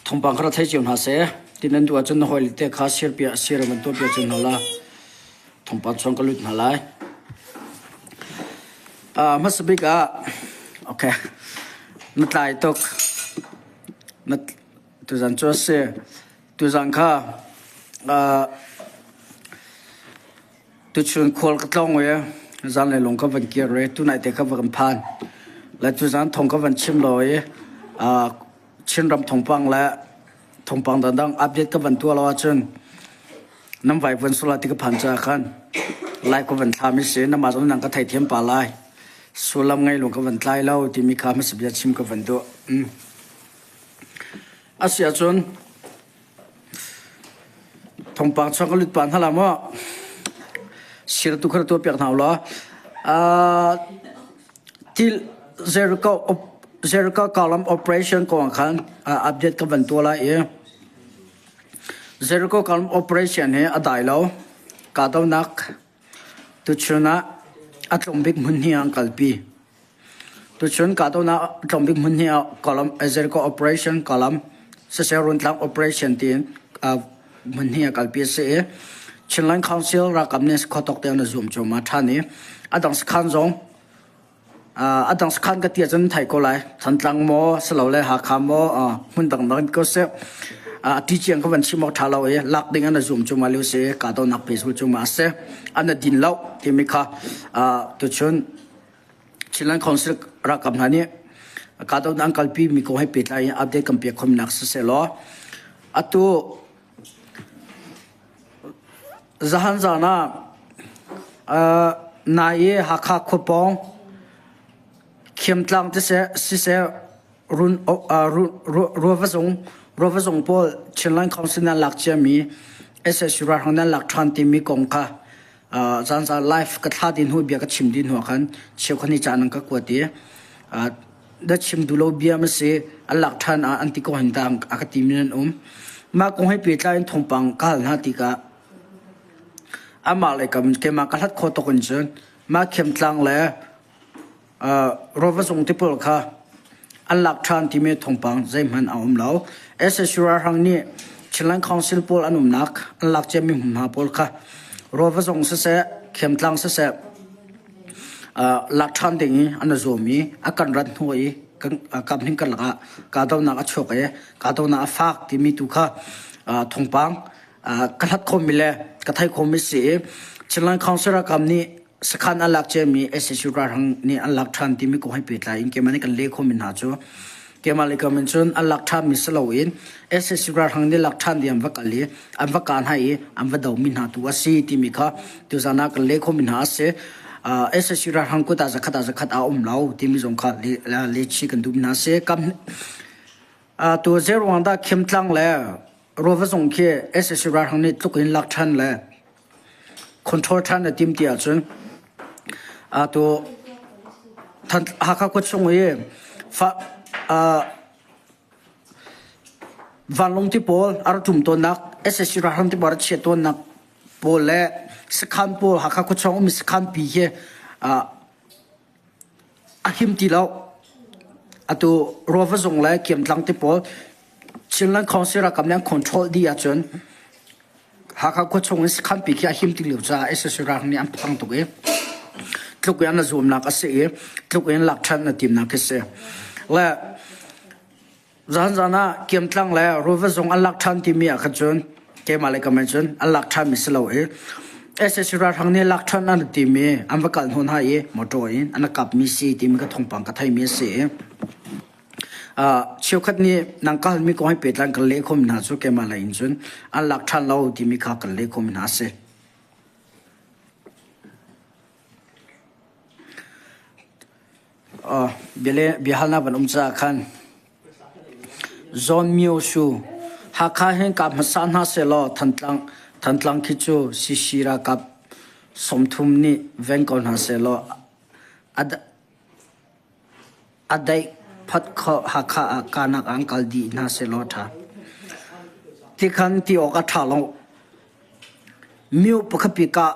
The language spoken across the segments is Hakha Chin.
Thawngpang kha rak thei cio hna seh. Ti nan duh ahcun na hawile te kha share piah share van tuah piak cio hna la. Thawngpang chung ka lut hna lai. Hmasa bik ah okay na tlai tuk. Na tuzan cu a si. Tuzan kha Tuchun khual ka tlawng i zanlei lawng ka van kir i tunai te ka va kan phan. Le tuzan thong ka van chim lo i Chinram thawngpang le thawngpang dangdang update ka van tuah lo ahcun nan vai vuan sula ti ka phan caah khan live ka van thla mi si namah zong nang ka theithiam pa lai. Sullam ngei lung ka van tlai lo timi kha hmasa bia chim ka van duh. Mm. Asi ahcun Thawngpang chuak ka lut pah hna la maw? Sir tu kha tuah piak hna ulaw. Uh, til Jericho Jericho Column Operation kong khan uh, update ka van tuah lai i Jericho Column Operation hi a dai lo. Kahdohnak tuchun ah a tlawm bik hmun hi an kalpi. Tuchun kahdohnak tlawmbik hmun hi ah Column Jericho Operation Column siseh Runtlang Operation tiin hmun hi a kalpi a si i Chinland Council ralkap nih khuatok tiang na zuam cuahmah ṭhan i a dang sakhan zong a dang sakhan ka ti ahcun thei ko lai Thantlang maw silole Hakha maw hmun dangdang ko seh a ti ciang ka van chim awk ṭha lo i lak ding an zuam cuahmah lio si kahdohnak pehzul cuahmah a si an din lo timi kha tuchun Chinland Council ralkap hna nih kahdohnak an kalpi mi kong he pehtlai in update kan pek khomi nak siseh law atu zahan zan ah nai i Hakha khuapawng Khiamtlang siseh run ruava zung ruava zung pawl Chinland Council nan lak ciami SSU ralhrang nan lak ṭhan timi kong kha Zanzar live ka thla din hnu bia ka chim din hnu khan cheukhat nih ca nan ka kuat i na chim duh lo bia ma si an lak ṭhan ah an ti ko hin ta a ka ti mi nan um. Mah kong he pehtlai in thawngpang ka hal hna tikah amah le kam keimah ka hlat khawh tuk in cun mah khiamtlang le Rawva zung ti pawl kha an lak ṭhan timi thawngpang zeihmanh a um lo. SSU ralhrang nih Chinland Council pawl an umnak an lak ciami hmunhma pawl kha Rawva zung siseh, Khiamtlang siseh lak ṭhan ding i an i zuam i a kan rat hnu i kam hing karlak ah kahdohnak a chuak i kahdohnak a fak timi tu kha thawngpang ka hlat khomi le ka thei khomi si i Chinland Council ralkap nih Sakhan an lak ciami SSU ralhrang nih an lak ṭhan timi kong he pehtlai in keimah nih kan leh khawhmi hna cu keimah le kam in cun an lak ṭhanmi si loin SSU ralhrang nih lak ṭhan ding an va kal i an va kah hna i an va domi hna tu a si timi kha tuzan ah kan leh khawhmi hna a si. Uh, SSU ralhrang kut ah zakhat ah zakhat a um lo timi zong kha lechih kan duhmi hna a si. Kam uh, tu zeiruang dah Khimtlang le Ruava zong khi SSU ralhrang nih tluk in lak ṭhan le control ṭhan na tim ti ahcun atu Hakha khua chung i fa vanlawng ti pawl a rak ṭum tawnnak SSC ralhrang ti pawl a rak chiah tawnnak pawl le sakhan pawl Hakha khua chung ummi sakhan pi hi a him ti lo. Atu Ruava zung le Kiamtlang ti pawl Chinland Council ralkap nih an control dih ahcun Hakha khua chung in sakhanpi khi a him ti lio caah SSC ralhrang nih an phang tuk i tluk in an zuamnak a si i tluk in lak ṭhan a timnak khi si. Le Zan zan ah Kiamtlang le Ruva zung an lak ṭhan timi ah khan cun keimah le kam cun an lak ṭhanmi si lo i SSC ralhrang nih lak ṭhan an timi an va kal hnu hna i motor in an kapmi si timi ka thawngpang ka theimi a si i cheukhat nih nang ka halmi kong he pehtlai kan leh khomi hna cu keimah lei in cun an lak ṭhan lo timi kha kan leh khomi hna a si. Biahalnak van um caah khan Zawn Myo Su Hakha hin kap hmasa hna sehlaw Thantlang Thantlang khi cu CC ralkap 30 nih veng ko hna sehlaw a daih phot khawh Hakha ah kahnak ah an kal dih hna sehlaw a ṭha. Tikhan ti awk a ṭha lo. Myo pakhat pi kah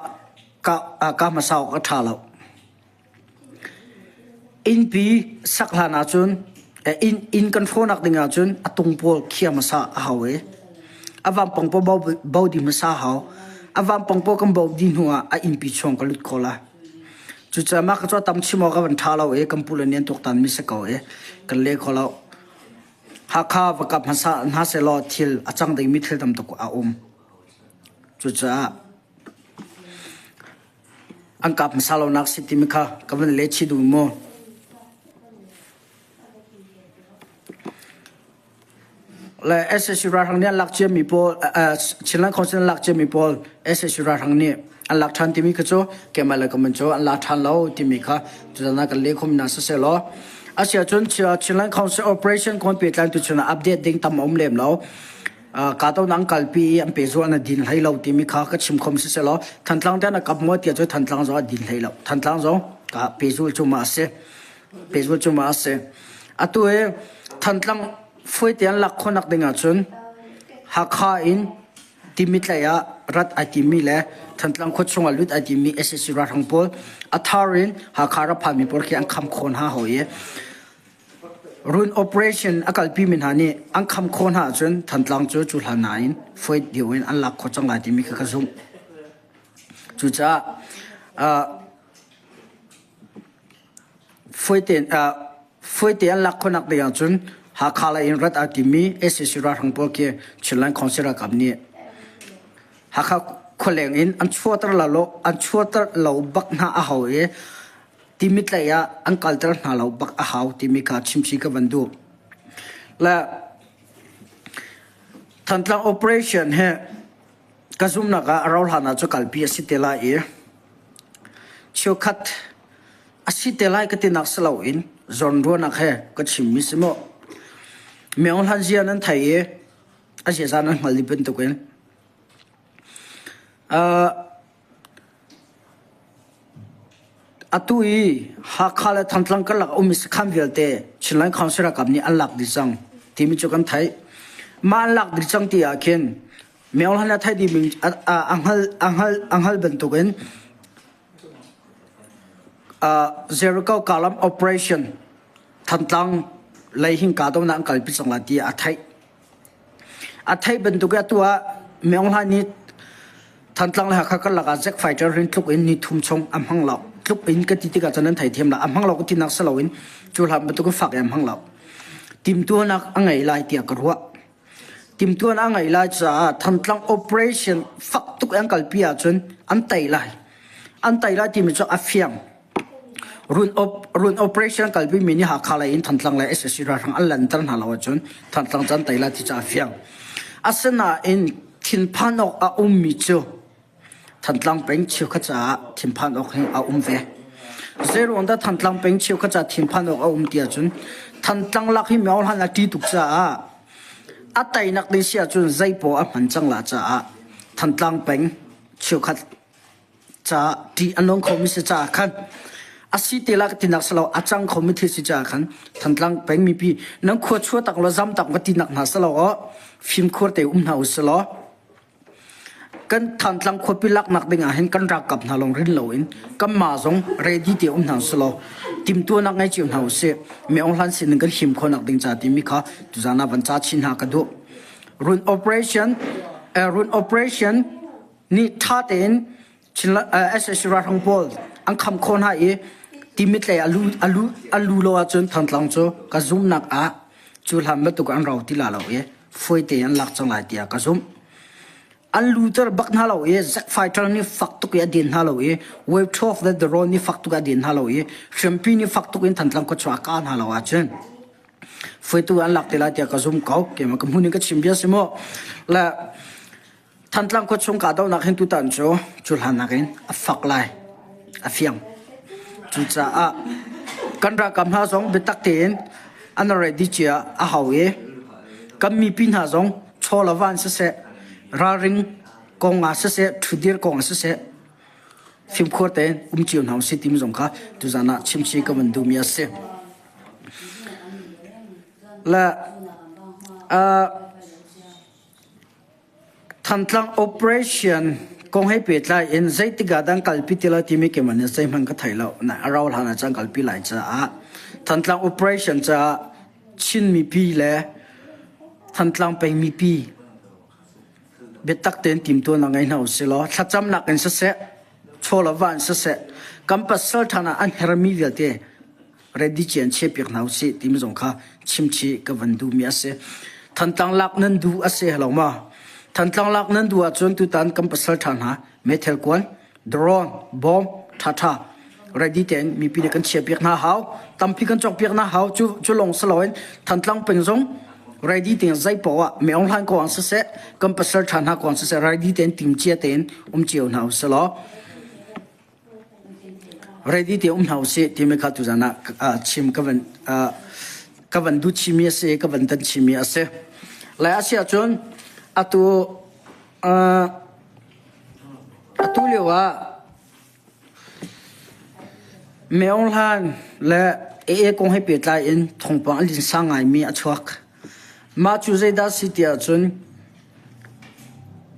kah hmasa awk a ṭha lo. Innpi sak hlan ahcun. Inn inn kan hrawhnak ding ahcun a tung pawl khiah hmasa a hau i a vampang pawl bo, bo dih hmasa a hau. A vampang pawl kan bo dih hnu ah a innpi chung ka lut kho lai. Cucaah mah ka cu a tam chim awk a van ṭha lo i kan pu le nih an tuaktan mi si ko i kan le kho lo. Hakha va kap hmasa hna sehlaw thil a cang dingmi thil tam tuk a um. Cucaah an kap hmasa lonak si timi kha ka van leh chih duh mu. Le SAC ralhrang nih an lak ciami pawl Chinland Council an lak ciami pawl SAC ralhrang nih an lak ṭhan timi kha cu keimah le ka cu an lak ṭhan lo timi kha tutan ah kan leh khomi hna siseh law asiahcun Chinland Council operation kong pehtlai tu chun ah update ding tam a um lem lo. Kato nang kalpi i an pehzul an din hlei lo timi kha ka chim khom siseh law Thantlang te an kap maw tiah cu Thantlang zong a din hlei lo. Thantlang zong ka pehzul cu ma a si. Pehzul cu ma a si. Atu hi Thantlang fuaite an lak khawhnak ding ahcun Hakha in Timit lei ah rat ai timmi le Thantlang khua chungah lut ai timmi sac ralhrang pawl a thar in Hakha rak phanmi pawl khi an kham khawh hna hawi i Run operation a kalpimi hna nih an kham khawh hna ahcun Thantlang cu cu hlan nain fuait deuh in an lak khawh cang lai timi kha ka zumh. Cucaah uh, Fuaite an lak khawhnak ding ahcun Hakha lei in rat aa timmi sac ralhrang pawl khi Chinland Council ralkap nih Hakha khualeng in an chuahter lo an chuahter lo bak hna a hau i Timit lei ah an kalter hna lo bak a hau timi kha chimchih ka van duh. Le Thantlang operation hi ka zumhnak ah a rauhhlan ah cu kalpi a si te lai i cheukhat a si te lai ka tinak si loin zawnruahnak he ka chimmi si mu. Myo hlan zia nan thei i a ziaza nan hngal dih bantukin uh, Atu i Hakha le Thantlang karlak a ummi sakhan vialte Chinland Council ralkap nih an lak dih cang timi cu kan theih. Mah an lak dih cang ti ah khin Myo Hlan a theih dihmi a hngal a hngal a hngal bantukin Jericho Kalam Operation Thantlang lei hin kahdohnak an kalpi cang lai ti a theih. A theih bantuk i atu ah Myo Hlan nih Thantlang le Hakha karlak ah Jack fighter hin tluk in ni thum chung a hmang lo. Tluk in ka ti tikah cun nan theithiam la. A hmang lo ka tinak si loin cu hlan bantuk in fak i a hmang lo. Timtuanak a ngei lai tiah ka ruah. Timtuan a ngeih lai caah Thantlang operation fak tuk an kalpi ahcun an tei lai. An tei lai timi cu a fiang. Run, op, run operation kalpi mi nih Hakha lei in Thantlang lei sac ralhrang an lanter hna lo ahcun Thantlang cu an tei lai ti cu a fiang. Asinain thinphan awk a ummi cu Thantlang peng cheukhat caah thinphan awk hi a um ve. Zeiruang dah Thantlang peng cheukhat caah thinphan awk a um ti ahcun Thantlang lak hi Myo Hlan a ṭi tuk caah a teinak ding si ahcun zeipaw a hman cang la caah Thantlang peng cheukhat caah ṭih a nung khomi si caah khan a si te la ka tinak si lo a cang khomi thil si caah khan Thantlang peng mipi nan khua chua tak law zam tak va tinak hna si lo aw fimkhur te um hna u si law Kan Thantlang khuapi laknak ding ah hin kan ralkap hna lawng rin loin kanmah zong ready te um hna usih law timhtuahnak ngei cio hna usih. Mi Aung Hlan sin in kan him khawhnak ding ca timi kha tuzaan ah van ca chin hna ka duh. Run operation run operation nih ṭha tein sac ralhrang pawl an kham khawh hna i Timit lei a lu a lu a lu lo ahcun Thantlang cu ka zumhnak ah cu hlan bantuk an rau ti la lo i fawi tein an lak cang lai tiah ka zumh. An luter bak hna lo i Zack Fighter nih fak tuk i a den hna lo i Wave 12 le The Roll nih fak tuk a den hna lo i hriampi nih fak tuk in Thantlang khuachuah a kah hna lo ahcun hruaitu an lak te lai tiah ka zum ko. Keimah ka hmun in ka chim bia si mu. Le Thantlang khuachung kahdohnak hin tutan cu cu hlan nakin a fak lai, a fiang. Cucaah kan ralkap hna zong biatak tein an ready cia a hau i kan mipi hna zong chaw le van siseh, ralring kong ah siseh, ṭhudir kong ah siseh, fimkhur tein um cio hna usih timi zong kha tuzan ah chimchih ka van duhmi a si. Le uh, Thantlang operation kong he pehtlai in zeitik ah dah an kalpi ti lai timi keimah nih zeihmanh ka thei lo. A rauh hlan ah cun an kalpi lai caah Thantlang operation caah Chin mipi le Thantlang peng mipi biatak tein timtuahnak ngei hna usih law thlacamnak in siseh, chaw le va in siseh, kan pasal ṭhan ah an hermi vialte ready cian chiahpiak hna usih timi zong kha chimchih ka van duhmi a si. Thantlang lak nan duh a si lo ma? Thantlang lak nan duh ahcun tutan kan pasal ṭha hna meithal kuan, drone, bomb ṭhaṭha ready tein mipi nih kan chiahpiak hna hau. Tampi kan cawkpiak hna hau. Cu cu lawng si loin Thantlang peng zong ready tein zei paoh ah Meong Hlan kong siseh, kan pasal ṭha hna kong siseh ready tein timcia tein um cio hna usih law ready te um hna usih timi kha tuzan ah chim ka van ka van duh chimi a si ka van dan chimi a si. Lai a si ahcun atu atu lio ah Meong Hlan le AA kong he pehtlai in thawngpang a linsa ngaimi a chuak. Mah cu zeidah si ti ahcun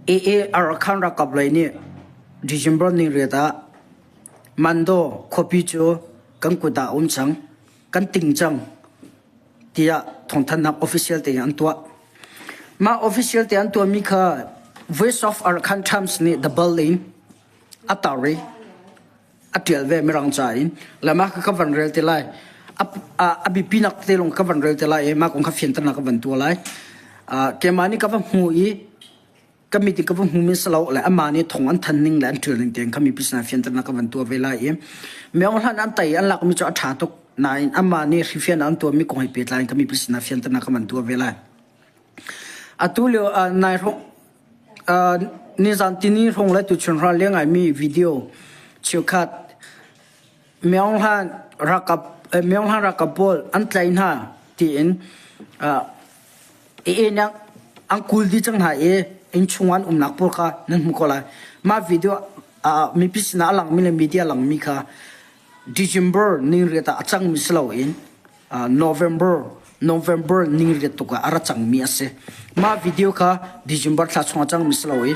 AA Arakan ralkap lei nih December ni riat ah Mando khuapi cu kan kut ah a um cang, kan ting cang tiah thawngthanhnak official tein an tuah. Mah official te an tuahmi kha Voice of Arakan Times nih The Berlin a tar i a ṭial ve Mirang ca in le mah kha ka van rel te lai. A biapi nak te lawng ka van rel te lai i mah kong kha fianternak ka van tuah lai. Keimah nih ka va hmu i ka mit in ka va hmu men si lo le amah nih thong an than ning le an ṭial ning tein kha mipi sinah fianternak ka van tuah ve lai i Myo Hlan an tei an lakmi cu a ṭha tuk nain amah nih hrifian an tuahmi kong he pehtlai in ka mipi sinah fianternak ka van tuah ve lai. Atu lio nai hrawng nizan tini hrawng le tuchun hra leng ngaimi video cheukhat Myo Hlan ralkap Myo Hlan ralkap pawl an tlaih hna tiin AA nih an kul dih cang hna i innchung an umnak pawl kha nan hmuh ko lai. Mah video mipi sinah a langmi le media langmi kha December ningriat ah a cangmi si loin November November ningriat tuk ah a ra cangmi a si. Mah video kha December thla chung a cangmi si lo i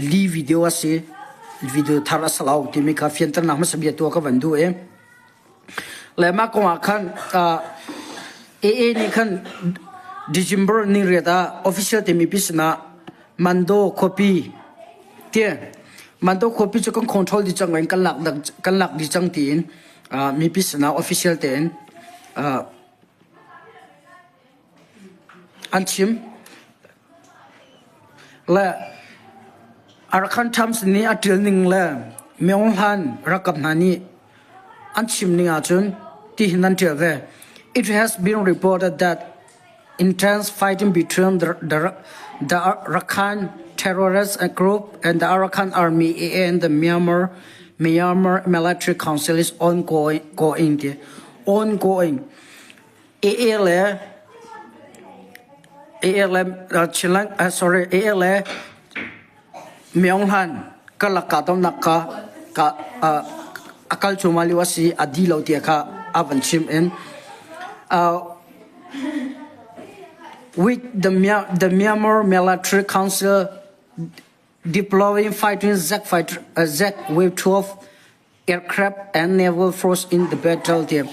li video a si. Video thar a si lo timi kha fianternak hmasa bia tuah ka van duh i le mah kong ah khan AA nih khan December ningriat ah official te mipi sinah Mando khuapi tie Mando khuapi cu kan control dih cang in kan lak kan lak dih cang tiin mipi sinah official tein an chim. Le Arakan Times nih a ṭial ning le Myo Hlan ralkap hna nih an chim ning ahcun tihin an ṭial ve. It has been reported that intense fighting between the, the, the Rakhine terrorist group and the Arakan Army AA and the Myanmar Myanmar Military Council is ongoing. Going, ongoing. AA le AA le Chinland sorry AA le Myaung Hlan karlak kahdohnak kha ka a kal cuahmah lio a si a dih lo tiah kha a van chim in with the the Myanmar Military Council deploying fighting Z fighter Z Wave 12 aircraft and naval force in the battle tiah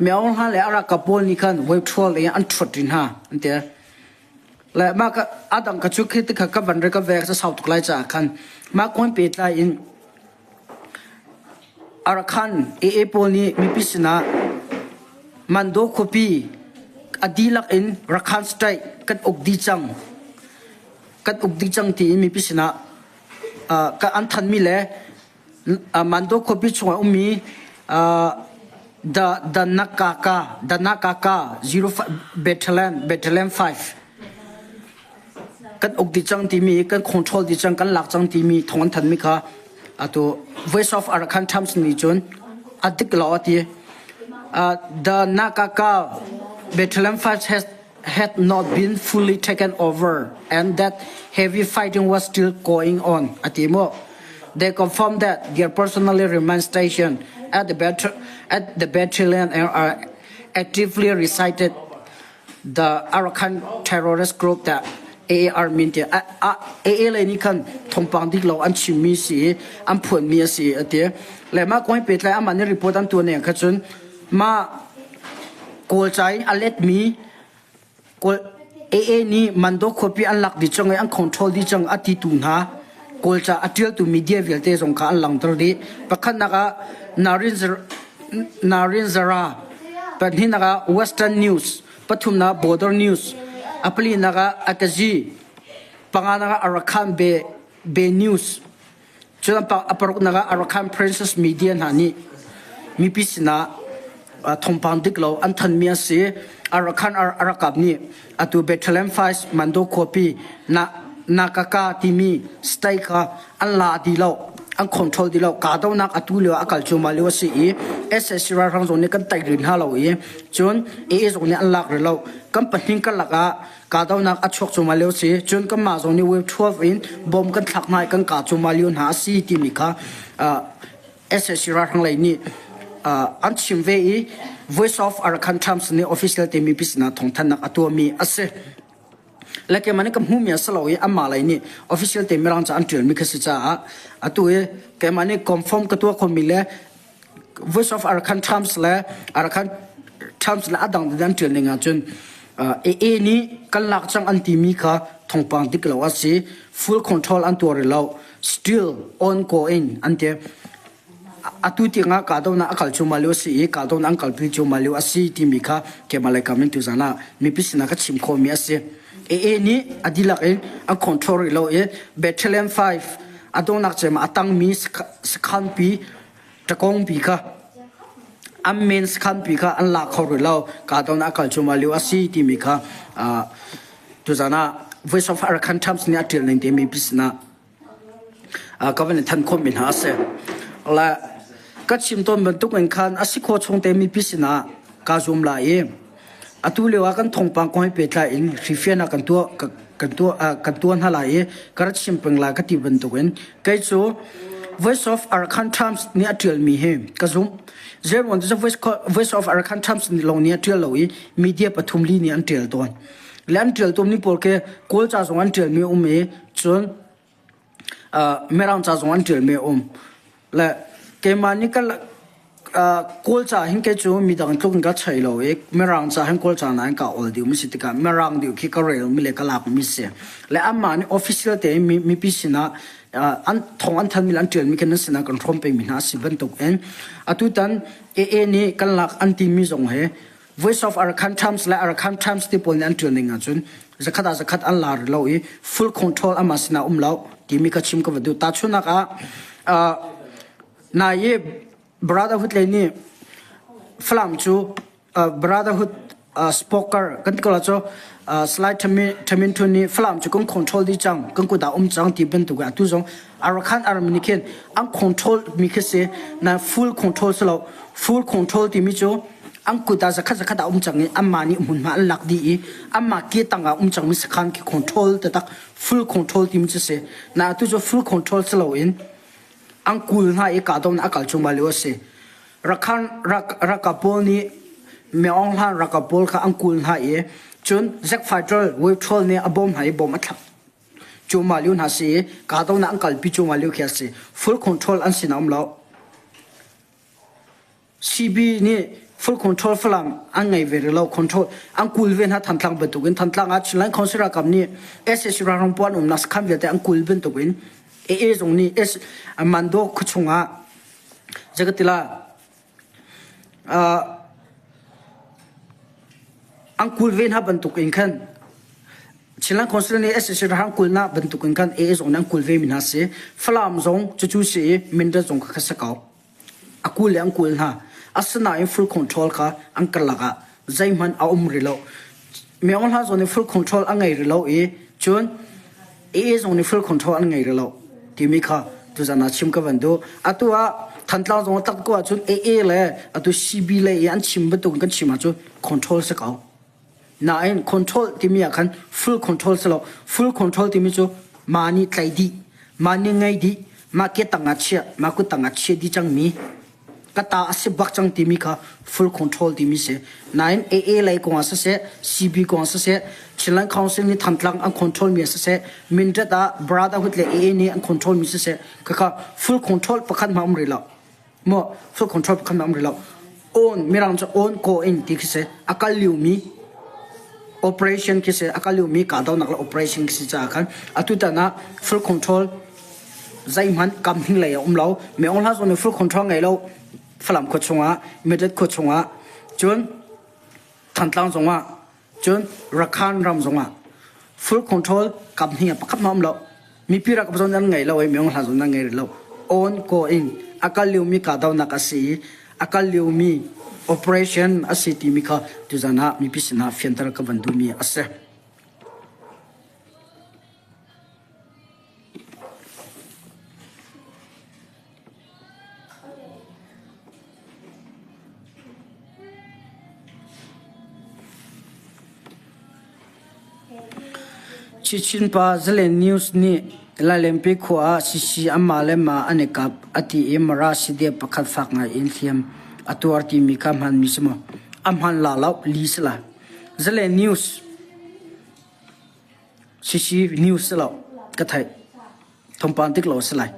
Myaung Hlan le a ralkap pawl nih khan Wave 12 in an ṭhuat rih hna an ti. Le mah ka adang ka cu khi tikha ka van re ka vek sa sau tuk lai caah khan mah kong pehtlai in Arakan AA pawl nih mipi sinah Mando khuapi a dihlak in Rakhine State kan uk dih cang kan uk dih cang tiin mipi sinah uh, an thanmi le Mando khuapi chungah ummi uh, the the Nakaka the Nakaka 05 Battalion Battalion 5 kan uk dih cang timi kan control dih cang kan lak cang timi thong an thanmi kha atu Voice of Arakan Times nih cun a dik lo a ti the Nakaka Battalion 5 has had not been fully taken over and that heavy fighting was still going on a ti mu they confirmed that their personally remain stationed at the battle at the battalion and are actively recited the Arakan terrorist group that AAR min ti AA lei nih khan thawngpang dik lo an chimmi si an phuanmi a si a ti le mah kong he pehtlai amah nih report an tuah ning kha cun mah Kawl ca in a letmi. Kawl AA nih Mando khuapi an lak dih cang i an control dih cang a titu hna Kawlca a ṭialtu media vialte zong kha an langhter dih. Pakhatnak ah Narin Zara, pahnihnak ah Western News, pathumnak ah Border News, a palinak ah Atazi, panganak ah Arakan Bay, Bay News, Cun a paruknak ah Arakan Princess Media hna nih mipi sinah thawngpang dik lo an thanmi an si. Arakan ralkap nih atu Bethlehem Files Mando khuapi Nakaka timi state kha an la dih lo, an control dih lo. Kahdohnak atu lio a kal cuahmah lio a si i SAC ralhrang zong nih kan tei rih hna lo i cun AA zong nih an lak rih lo. Kan pahnih karlak ah Kahdohnak a chuak cuahmah lio si. Cun kanmah zong nih wave 12 in bom kan thlak hna i kan kah cuahmah lio hna a si timi kha SAC ralhrang lei nih an chim ve i Voice of Arakan Times nih official te mipi sinah thawngthanhnak a tuahmi a si. Le keimah nih ka hmuhmi a si lo i anmah lei nih official te mirang ca an ṭialmi kha si caah atu i keimah nih confirm ka tuah khomi le Voice of Arakan Times le Arakan Times le a dang an ṭial ning ahcun AA nih kan lak cang an timi kha thawngpang dik lo a si. Full control an tuah rih lo. Still ongoing an ti. Atu tiangah kahdohnak a kal cuahmah lio a si i kahdohnak an kalpi cuahmah lio a si timi kha keimah lei kam in tuzan ah mipi sinah ka chim khawhmi a si. AA nih a dihlak in an control rih lo i Bethlehem 5 a donghnak cem ah a tangmi sakhanpi ṭakawngpi kha an men sakhanpi kha an la kho rih lo kahdohnak a kal cuahmah lio a si timi kha tuzan ah Voice of Arakan Times nih a ṭial ning timi sinah ka van in thanh khawhmi hna a si. Le ka chim tawn bantuk in khan a si khawh chung te mipi sinah kaa zuam lai i Atu lio ah kan thawngpang kong he pehtlai in hrifian ah kan tuah kan tuah kan tuah hna lai i ka ra chim peng lai ka ti bantukin kei cu Voice of Arakan Times nih a ṭialmi hi ka zumh. Zeiruang cu Voice of Arakan Times nih lawng nih a ṭial lo i media pathum li nih an ṭial tawn. Le an ṭial tawnmi pawl khi Kawlca zong an ṭialmi a um i cun Mirang ca zong an ṭialmi a um. Le keimah nih ka Kawl ca hin kei cu midang tluk in ka chei lo i Mirang ca hin Kawl ca nain ka awl deuhmi si tikah Mirang deuh khi ka relmi le ka lakmi si. Le anmah nih official tein mipi sinah an thawng an thanmi le an ṭialmi khi nan sinah kan hrawm pengmi hna a si bantukin atutan AA nih kan lak an timi zong hi Voice of Arakan Times le Arakan Times ti pawl nih an ṭial ning ahcun zakhat ah zakhat an lar lo i full control amah sinah um lo timi ka chim ka va duh. Tahchunhnak ah nai i Brotherhood lei nih Falam cu Brotherhood spoker kan ti ko la cu Salai Thamin Htun nih Falam cu kan control dih cang kan kut ah um cang ti bantuk atu zong Arakan Army nih khin an control mi khi si na full control si lo full control timi cu an kut ah zakhat zakhat ah um cang i anmah nih hmunhma an lak dih i anmah ke tang ah um cangmi sakhan khi control taktak full control timi cu si na atu cu full control si loin an kul hna i kahdohnak a kal cuahmah lio a si rakhan ralkap pawl nih Myo Aung Hlaing ralkap pawl kha an kul hna i cun Zack Fighter Wave Troll nih a bawm hna i bom a thlak cuahmah lio hna si i kahdohnak an kalpi cuahmah lio khi a si full control an sin a um lo CB nih full control Falam an ngei ve rih lo control an kul ve hna Thantlang bantukin Thantlang ah Chinland Council ralkap nih SAC ralhrang pawl an umnak sakhan vialte an kul bantukin AA zong nih S Mando khuachung ah zeikatila an kul ve hna bantukin khan Chinland Council nih SAC ralhrang kulnak bantukin khan AA zong nih an kul ve mi hna si Falam zong cucu si i Mindat zong kha kha si ko. A kul le an kul hna. Asinain full control kha an karlak ah zeihmanh a um rih lo. Myo Hla zong nih full control a ngei rih lo i cun AA zong nih full control an ngei rih lo timi kha tuzan ah chim ka van duh. Atu ah Thantlang zong a tak ko ahcun AA le atu CB le i an chim bantuk in kan chim ahcun control si ko. Nain control timi ah khan full control si lo. Full control timi cu mah nih tlai dih, mah nih ngei dih, mah ke tang ah chiah, mah kut tang ah chiah dih cangmi ka ta a si bak cang timi kha full control timi si. Nain AA lei kong ah siseh, CB kong ah siseh, Chinland Council nih Thantlang an control mi ah siseh, Mindat ah Brotherhood le AA nih an control mi siseh, khakha full control pakhat hmanh um rih lo. Maw full control pakhat hmanh um rih lo. On mirang cu on ko in ti khi si. A kal liomi. Operation khi si a kal liomi kahdohnak le operation khi si caah khan atutan ah full control zeihmanh kam hing lei a um lo. Myo Aung Hla zong nih full control ngei lo Falam khua chungah, Medet khua chungah, cun Thantlang zongah, cun Rakhan ram zongah full control kam hing ah pakhat hmanh um lo. Mipi rak zong nan ngei lo i Myo Aung Hla zong nan ngei rih lo. Ongoing a kal liomi kahdohnak a si i a kal liomi operation a si timi kha tuzan ah mipi sinah fianter ka van duhmi a si. Chichin pa Zalen News nih Lailenpi khua ah sisi anmah le mah an i kap a ti i Mara CDF pakhat fak ngai in hliam a tuar timi kha hmanmi si maw? A hman la lo, li si la. Zalen News Sisi news si lo, ka theih. Thawngpang tik lo si lai.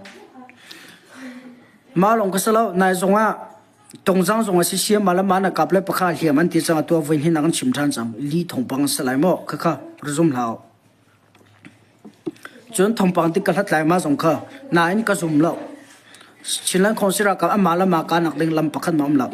Mah lawng ka si lo, nai zong ah Tongzang zong a si siam mah le mah na kap le pakha hliam an ti cang atu voi hnih nak an chim ṭhan cang. Li thawngpang a si lai maw? Khakha rizum hlah u. Cun thawngpang tik ka hlat lai ma zong kha nain ka zum lo. Chinland Council ralkap amah le mah kanak ding lam pakhat ma um lo.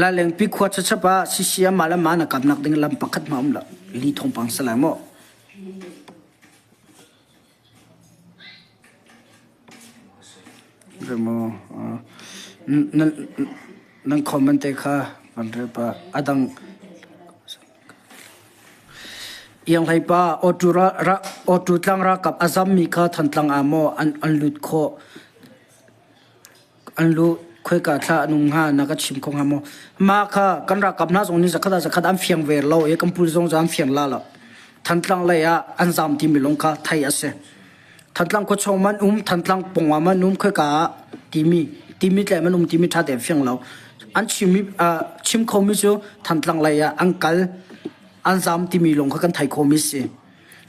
Lalengpi khua chachap ah sisi amah le mah na kapnak ding lam pakhat ma um lo. Li thawngpang si lai maw? Nan comment te kha van rel pah. A dang Ianghlei pa awtu tlang ralkap a zammi kha Thantlang ah maw an lut khawh? An lu khoika thla an um hnga na ka chim kho hnga maw? Mah kha kan ralkap hna zong nih zakhat ah zakhat an fiang ve lo i kan pul zong cu an fiang la lo. Thantlang lei ah an zam timi lawng kha thei a si. Thantlang khuachung man um, Thantlang pawng ah man um khoika ah timi timi tlai man um timi ṭha tein fiang lo. An chimmi chim khomi cu Thantlang lei ah an kal an zam timi lawng kha kan thei khomi si.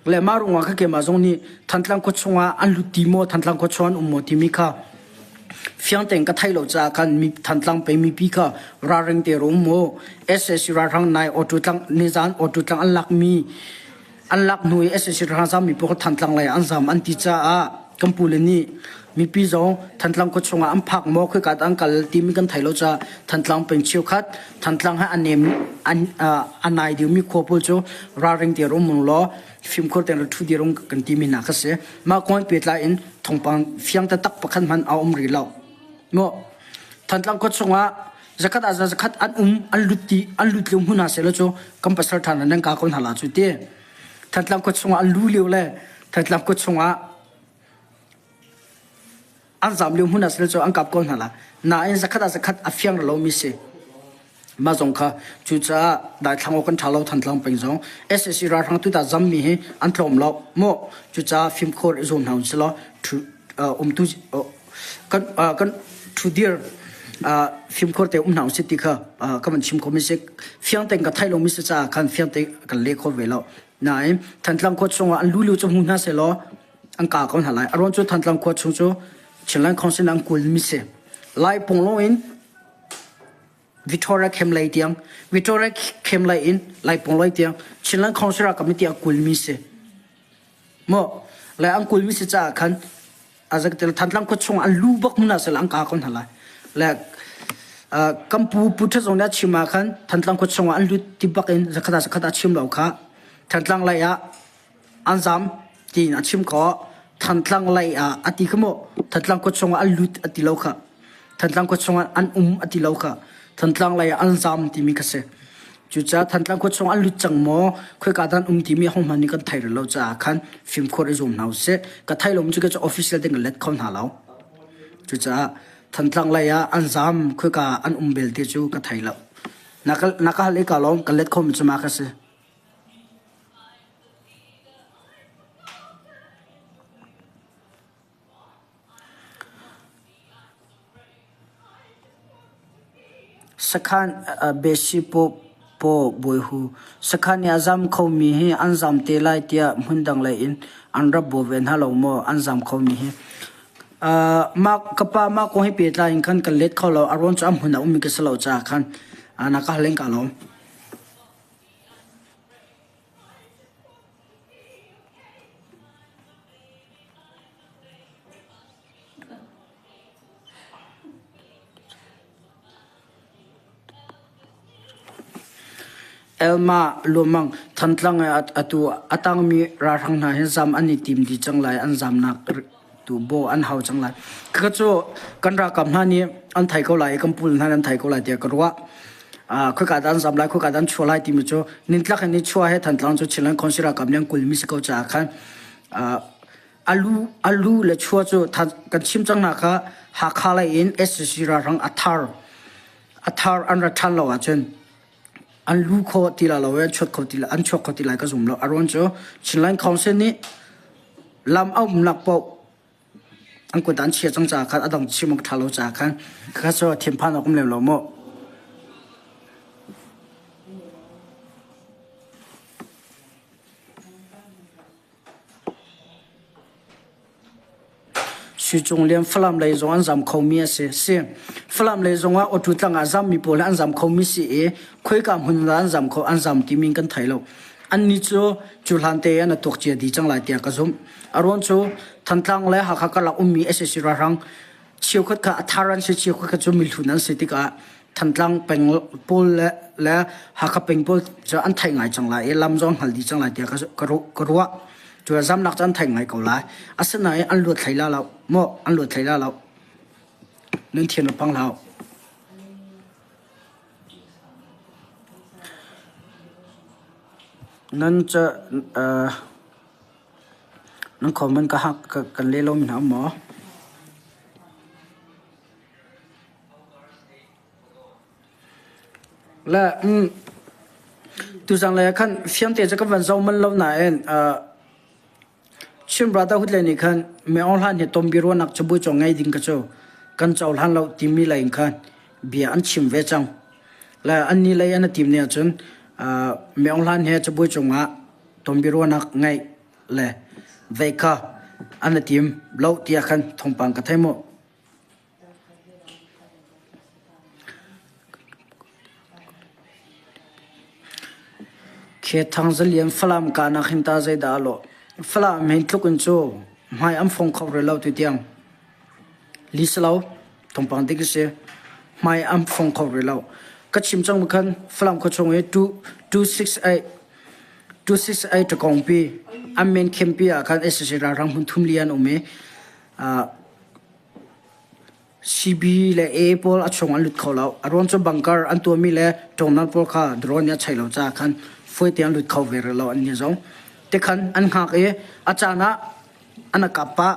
Le mah ruangah kha keimah zong nih Thantlang khua chungah an lut ti maw, Thantlang khua chung an um maw timi kha fiang tein ka theih lo caah khan mi Thantlang pei mipi kha ralring te rum mu. SAC ralhrang nai auto tlang nizan auto tlang an lakmi an lak hnu i SAC ralhrang zam mi pawl kha Thantlang lei an zam an ti caah kan pu le nih mipi zong Thantlang khua chungah an phak maw khoika dah an kal timi kan thei lo caah Thantlang peng cheukhat Thantlang he a nem an a nai deuhmi khua pawl cu ralring te rum ung law fimkhur tein rak ṭhu dir ung kan timi hna kha si. Mah kong he pehtlai in thawngpang fiang taktak pakhat hmanh a um rih lo. Maw Thantlang khua chungah zakhat ah zakhat an um an lut ti an lut lio hmun hna seh law cu kan pasal ṭha nan ka ko hna la cu ti. Thantlang khua chungah an lu lio le Thantlang khua chungah an zam lio hmun ah sila cu an kap ko hna la nain zakhat ah zakhat a fiang lomi si mah zong kha cucaah daithlang awk kan ṭha lo Thantlang peng zong SAC ralhrang tuta zammi hi an tlawm lo mu cucaah fimkhur i zuam hna un law ṭhu umtu kan kan ṭhudir fimkhur te um hna usih ti kha ka van chim khomi si fiang tein ka theih lomi si caah khan fiang te kan leh kho ve lo nain Thantlang khua chungah an lulu cu hmu hna sehlaw an ka ko hna lai. A ruang cu Thantlang khua chung cu Chinland Council an kulmi si. Lai Punglaw in Victoria Camp lei tiang, Victoria Camp lei in Lai Pungloi tiang Chinland Council ah committee a kulmi si. Mo lai an kulmi si caah khan azak Thantlang khua chung an lu bak hmun ah sel an ka ko hna lai. Le kan pu pu ṭha zong nih a chim ah khan Thantlang khua chung ah an lut ti bak in zakhat ah zakhat a chim lo kha Thantlang lei ah An zam tiin a chim khawh. Thantlang lei ah a ti kha mu. Thantlang khua chungah an lut a ti lo kha. Thantlang khua chungah an um a ti lo kha. Thantlang lei ah an zam timi kha si. Cucaah Thantlang khua chung an lut cang maw, khoika dah an um timi hohmanh nih kan thei rih lo caah khan fimkhur i zuam hna usih. Ka thei lomi cu cu official ding ka let kho hna lo. Cucaah Thantlang lei ah an zam, khoika an um belte cu ka thei lo. Na ka, na ka hal i ka lawm, ka let khomi cu ma ka si. Sakhan Besi Paw Bawi Hu Sakhan nih a zam khomi hi an zam te lai tiah hmundang lei in an rak bawh ve hna lo maw an zam khomi hi? Mah ka pa mah kong he pehtlai in khan kan let kho lo. A ruang cu a hmun a ummi ka si lo caah khan na ka hal in ka lawm. Elma Luamang Thantlang i atu a tangmi ralhrang hna hi zam an i tim dih cang lai. An zamnak tu baw an hau cang lai. Khakha cu kan ralkap hna nih an thei ko lai i kan pul hna nih an thei ko lai tiah ka ruah. Khoika dah an zam lai, khoika dah an chuah lai timi cu nintlak in nichuah he Thantlang cu Chinland Council ralkap nih an kulmi si ko caah khan a lu le chua cu kan chim cang hna kha Hakha lei in SAC ralhrang a thar a thar an ra ṭhan lo ahcun an lu kho ti la lo i an chuak kho ti an chuak kho ti lai ka zum lo. A ruang cu Chinland Council nih lam a umnak paoh an kut an chia cang caah khan a dang chim awk ṭha lo caah khan khakha cu thinphan awk um lem lo mu. Sui Lian Falam lei zong an zam khomi a si. Si. Falam lei zongah awṭu tlang ah zammi pawl hi an zam khomi si i khoika hmun ah an zam kho an zam timi kan thei lo. Annih cu cu hlan te an tuak cia dih cang lai tiah ka zumh. A ruang cu Thantlang le Hakha karlak ummi sac ralhrang cheukhat kha a thar an si cheukhat kha cu mihlun an si tikah Thantlang peng pawl le, le Hakha peng pawl cu an theih ngai cang lai i lam zong hngal dih cang lai tiah ka, ka ruah. Cu zamnak cu an theih ngai ko lai. Asinain an luat hlei la lo. Maw an luat hlei la lo. Nan thian pang hlah. Nan ca uh, nan comment ka hak kan le lo mi hna maw? Le tuzang lei ah khan fiangte cu ka van zoh manh lo nain Chin Brotherhood lei nih khan Min Aung Hlaing hi tonbiaruahnak cabuai cu ngei ding ka cu kan cohlan lo timi lei in khan bia an chim ve cang. Le annih lei an i tim ning ahcun Min Aung Hlaing he cabuai cungah tonbiaruahnak ngeih le veih kha an i tim lo tiah khan thawngpang ka thei mu. Khethang zalian Falam kahnak hin ta zeidah a lawh? Falam hin tluk in cu hmai an fong kho rih lo tutiang. Li si lo, thawngpang dik a si. Hmai an fong kho rih lo. Ka chim cang khan Falam khuachung i 268 268 ṭakawngpi an main campi ah khan sac ralhrang hmun thum li an um i CB le A pawl a chung an lut kho lo. A ruang cu bunker an tuahmi le ṭawngnal pawl kha drone nih a chei lo caah khan fuai te an lut kho ve rih lo an ni zong. Tikhan an hngak i a caan ah an a kap pah.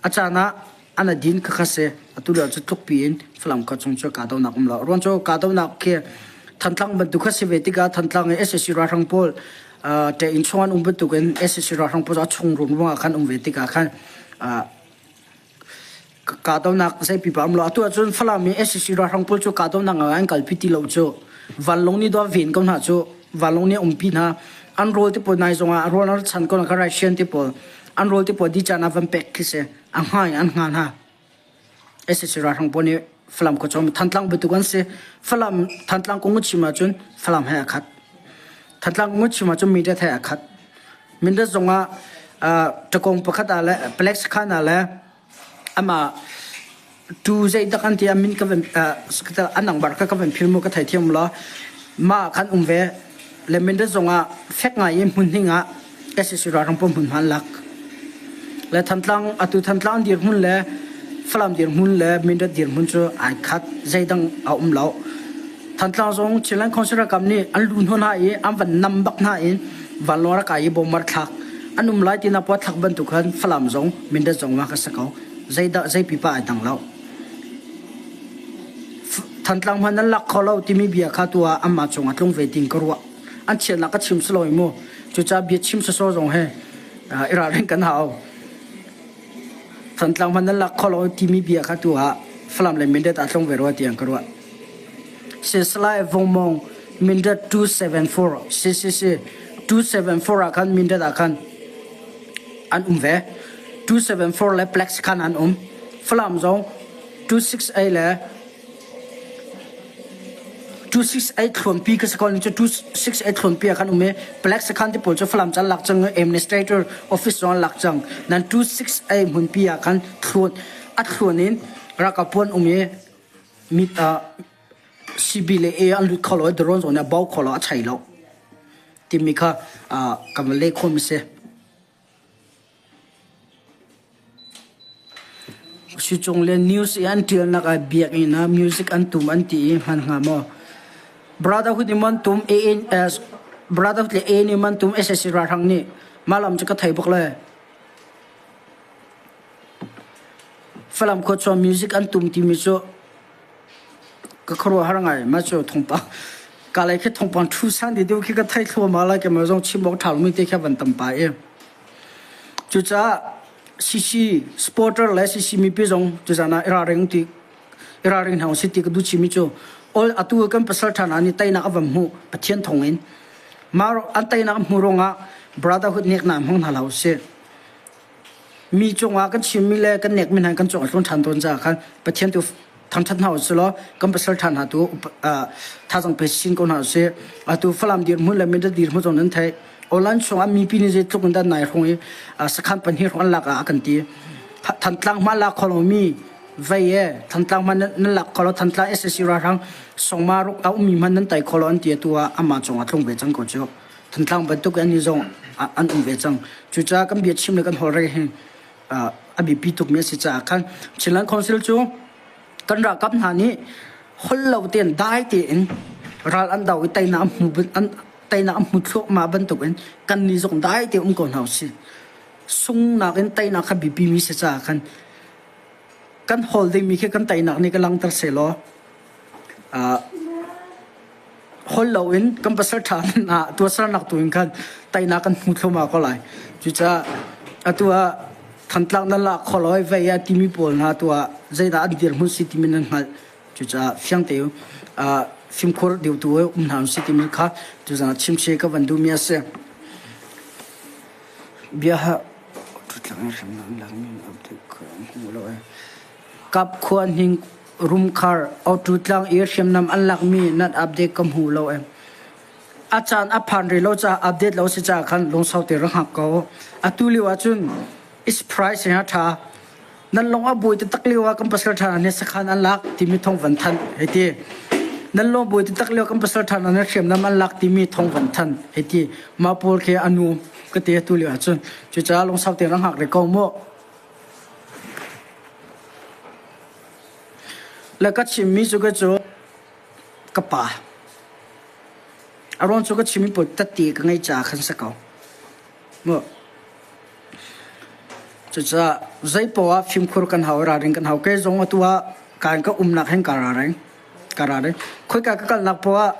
A caan ah an a din khakha si. Atu lio cu tlukpi in Falam khua chung cu kahdohnak um lo. A ruang cu kahdohnak khi Thantlang bantuk kha si ve tikah Thantlang i sac ralhrang pawl ṭe-inn chung an um bantukin sac ralhrang pawl cu a chung ruangah khan um ve tikah khan kahdohnak zeipipa um lo. Atu ahcun Falam i sac ralhrang pawl cu kahdohnak ah an kalpi ti lo cu. Vanlawng nih dawh ven ko hna cu. Vanlawng nih a umpi hna. An rawl te pawl nai zongah a rawl an chan ko hna kha Russian te pawl an rawl te pawl di caan ah van pek khi si. A hnga in an hnga hna. Sac ralhrang pawl nih Falam khuachung Thantlang bantuk an si. Falam Thantlang kong chim ahcun Falam he a khat. Thantlang kong chim ahcun Mindat he a khat. Mindat zongah ṭakong pakhat ah le Palek sakhan ah le amah tu zeidak an ti a min ka van an nangbar kha ka van phil mu ka thei thiam lo mah khan um ve le Mindat zongah fek ngai in hmun hning ah sac ralhrang pawl hmunhma an lak. Le Thantlang atu Thantlang dirhmun le Falam dirhmun le Mindat dirhmun cu ai khat zeidang a um lo. Thantlang zong Chinland Council ralkap nih an lu hnaw hna i an van nam bak hna in vanlawng rak kai i bomb thlak an um lai tinak puat thlak bantuk khan Falam zong Mindat zong ma ka si ko. Zeidah zei pipa ai dang lo. Thantlang hman an lak kho lo timi bia kha tu ah anmah cungah tlung ve ding ka ruah. An chiatnak ka chim si lo mu. Cucaah bia chim sawsawh zong he i ralring kan hau. Thantlang hmanh nan lak kho lo timi bia kha tu ah Falam le Mindat ah tlung ve rua tiang ka ruah. Sisalai Vongmong Mindat 274 CCC 274 ah khan Mindat ah khan an um ve. 274 le Plex khan an um. Falam zong 268 le 268 thluanpi ka si ko ning cu 268 thluanpi ah khan um i Black Sakhan ti pawl cu Falam cu an lak cang i administrator office zong an lak cang. Nan 268 hmunpi ah khan thluan a thluan in ralkap puan um i mit ah CB le A an lut kho lo i drone zong nih a bau kho lo a chei lo timi kha kan van leh khawhmi si. Sicung le news i an ṭialnak ah biakinn ah music an tum an ti i hman hnga maw? Brotherhood nih man tum ANS Brotherhood le A nih man tum SSC ralhrang nih mah lam cu ka thei bak le. Falam khua chuan music an tum timi cu ka khuaruahhar ngai. Mah cu thawngpang ka lei khi thawngpang ṭhu san ti deuh khi ka thei thluahmah lai keimah zong chim awk ṭha lomi te khi a van tam pah i. Cucaah CC supporter le CC mipi zong tuzan ah i ralring ti i ralring hna usih ti ka duh chimi cu all atu kan pasal ṭha hna nih teinak a van hmuh Pathian thawng in mah an teinak an hmuh ruangah brotherhood neknak hmang hna hlah usih. Mi cungah kan chimmi le kan nekmi hna kan cung a tlun ṭhan tawn caah khan Pathian tu thangṭhat hna usih law kan pasal ṭha hna tu thazang pe sin ko hna usih. Atu Falam dirhmun le Mindat dirhmun zong nan theih. Online chungah mipi nih zeitluk in dah nai hrung i sakhan pahnih hrung an lak ah a kan ti. Thantlang hma lak kho lomi vei e Thantlang hma nan lak kho lo Thantlang SSC ralhrang songma ruk a ummi hmanh nan tai kho lo an ti atu ah amah cungah tlung ve cang ko cu. Thantlang bantuk an ni zong an um ve cang. Cucaah kan bia chim le kan holhrel hi a biapi tukmi a si caah khan Chinland Council cu kan ralkap hna nih hol lo tein dai tein ral an do i teinak an hmu an teinak an hmu thluahmah bantukin kan nih zong dai tein um ko hna usih. Sungnak in teinak kha biapi mi si caah khan kan hawl dingmi khi kan teinak nih ka langhter sehlaw hol loin kan pasal ṭha hna tuahsernak tu in khan teinak kan hmu thluahmah ko lai. Cucaah atu ah Thantlang nan lak kho lo i vei ah timi pawl hna tu ah zeidah an dirhmun si timi nan hngalh. Cucaah fiang te fimkhur deuh tu um hna si timi kha tuzan ah chimchi ka van duhmi a si. Bia ha Kap khua hning Rumkhar Awtutlang i hriamnam an lakmi nan update ka hmu lo em. A caan a phan rih lo caah update lo si caah khan lungsau te rak hngak ko. Atu lio ahcun is price he a ṭha. Nan lung a buai taktak lio ah kan pasal ṭha nih sakhan an lak timi thawng van thanh hei ti. Nan lung buai taktak lio kan pasal ṭha nih hriamnam an lak timi thawng van thanh hei ti. Mah pawl khi a nu ka ti atu lio ahcun. Cucaah lungsau te rak hngak rih ko mu. Le ka chimmi cu ka cu ka pa. A ruang cu ka chimmi pawl tette ka ngeih caah khan si ko. Mu. Cucaah zeipoah ah fimkhur kan hau i ralring kan hau. Kei zong atu ah kaan ka umnak hin kaa ralring. Ka ralring. Khoika ka kalnak poah ah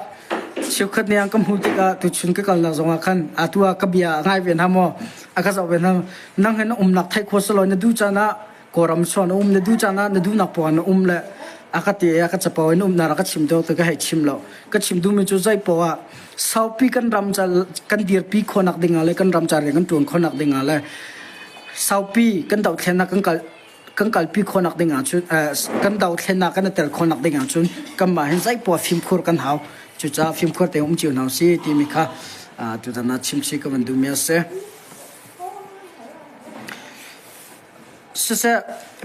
cheukhat nih an ka hmuh tikah tuchun ka kalnak zongah khan atu ah ka bia a ngai ve hna maw a ka zoh ve hna nang hin na umnak theih khawh si lo na duh caan ah Kawlram chuan um na duh caan ah na duhnak poah na um le a ka ti a ka capo in umnak ka chim deuh ka hei chim lo ka chim duhmi cu zei poah ah saupi kan ram ca kan dirpi khawhnak ding ah le kan ram ca rian kan ṭuan khawhnak ding ah le saupi kan dohthlennak kan kal kan kalpi khawhnak ding ah cun kan dothlennak kan i tel khawhnak ding ah cun kanmah hin zei poah fimkhur kan hau cucaah fimkhur te um cio hna usih timi kha tutan ah chimchih ka van duhmi a si. Siseh,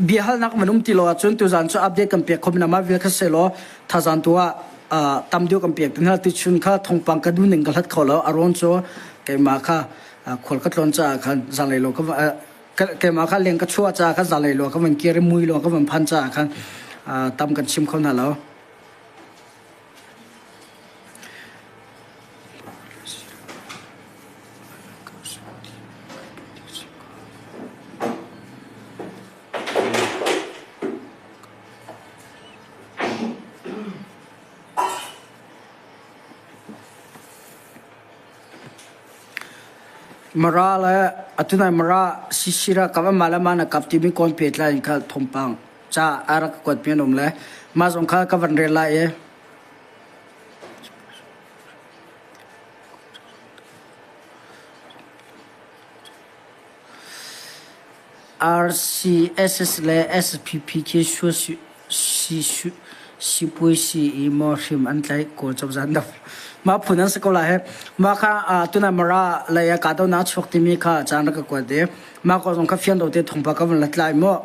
biahalnak man um ti lo ahcun tuzaan cu update kan pek kho men mah vial kha selaw thazaan tu ah tam deuh kan pek te hna tuchun kha thawngpang ka duh ning ka hlat kho lo a rawn cu keimah kha khual ka tlawn caah khan zanlei lo ka keimah kha leng ka chuah caah khan zanlei lo ka van kir i mui lo ka van phan caah khan tam kan chim kho hna lo. Mara le atu nai Mara sisira kap amah le mah na kap timi kawn pehtlai in kha thawngpang ca a rak ka kuatmi an um le mah zong kha ka van rel lai i RCSS le SPP khi sipuaisi i maw hrim an tlaih Kawl cozah an doh. Mah phun an si ko lai he. Mah kha tuna Mara lei ah kahdohnak a chuak timi kha caan rak ka kuat i mah ko zong kha fiang do te thawngpang ka vun lat lai maw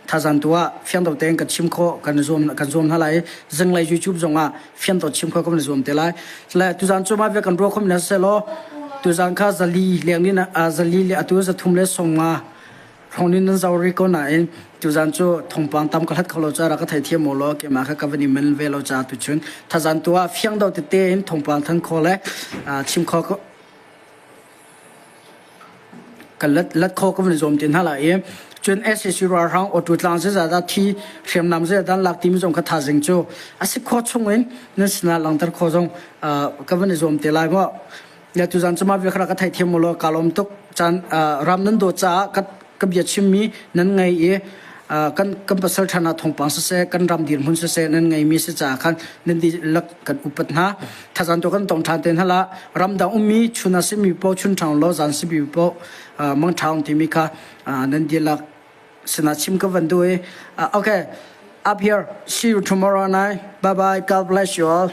thazang tu ah fiang do tein ka chim khawh kan zuam kan zuam hna lai zinglei YouTube zong ah fiang do chim khawh kan zuam te lai. Le tuzan cu mah ve kan ruah khom na selaw tuzan kha zali leng ni zali le atu zathum le songa hrawng nin nan zo ri ko nain tuzan cu thawngpang tam ka hlat kho lo ca ka theithiam maw law keimah kha ka van i men ve lo ca tuchun thazan tu ah fiang do tete in thawngpang than kho le chim kho ka let let kho ka van zuam ti hna la i cun SAC ralhrang auto tlang zeizah thi hriamnam zeizah lak timi zong kha thazing cu a si kho chung in nan sinah langter kho zong ka van i zuam te lai maw Ya tuzan cu mah bia kha ka theithiam mu law kaa lawm tuk. Caan ram nan dawt caah ka ka bia chimmi nan ngei i kan kan pasal ṭhan ah thawngpang siseh kan ram dirhmun siseh nan ngeimi si caah khan nan dihlak kan upat hna. Thazan tu kan tong ṭhan te hna la ramdang ummi chun a simi paoh chun ṭhang law zan simi paoh mang ṭhang timi kha nan dihlak sinah chim ka van duh i okay up here see you tomorrow night bye bye God bless you all.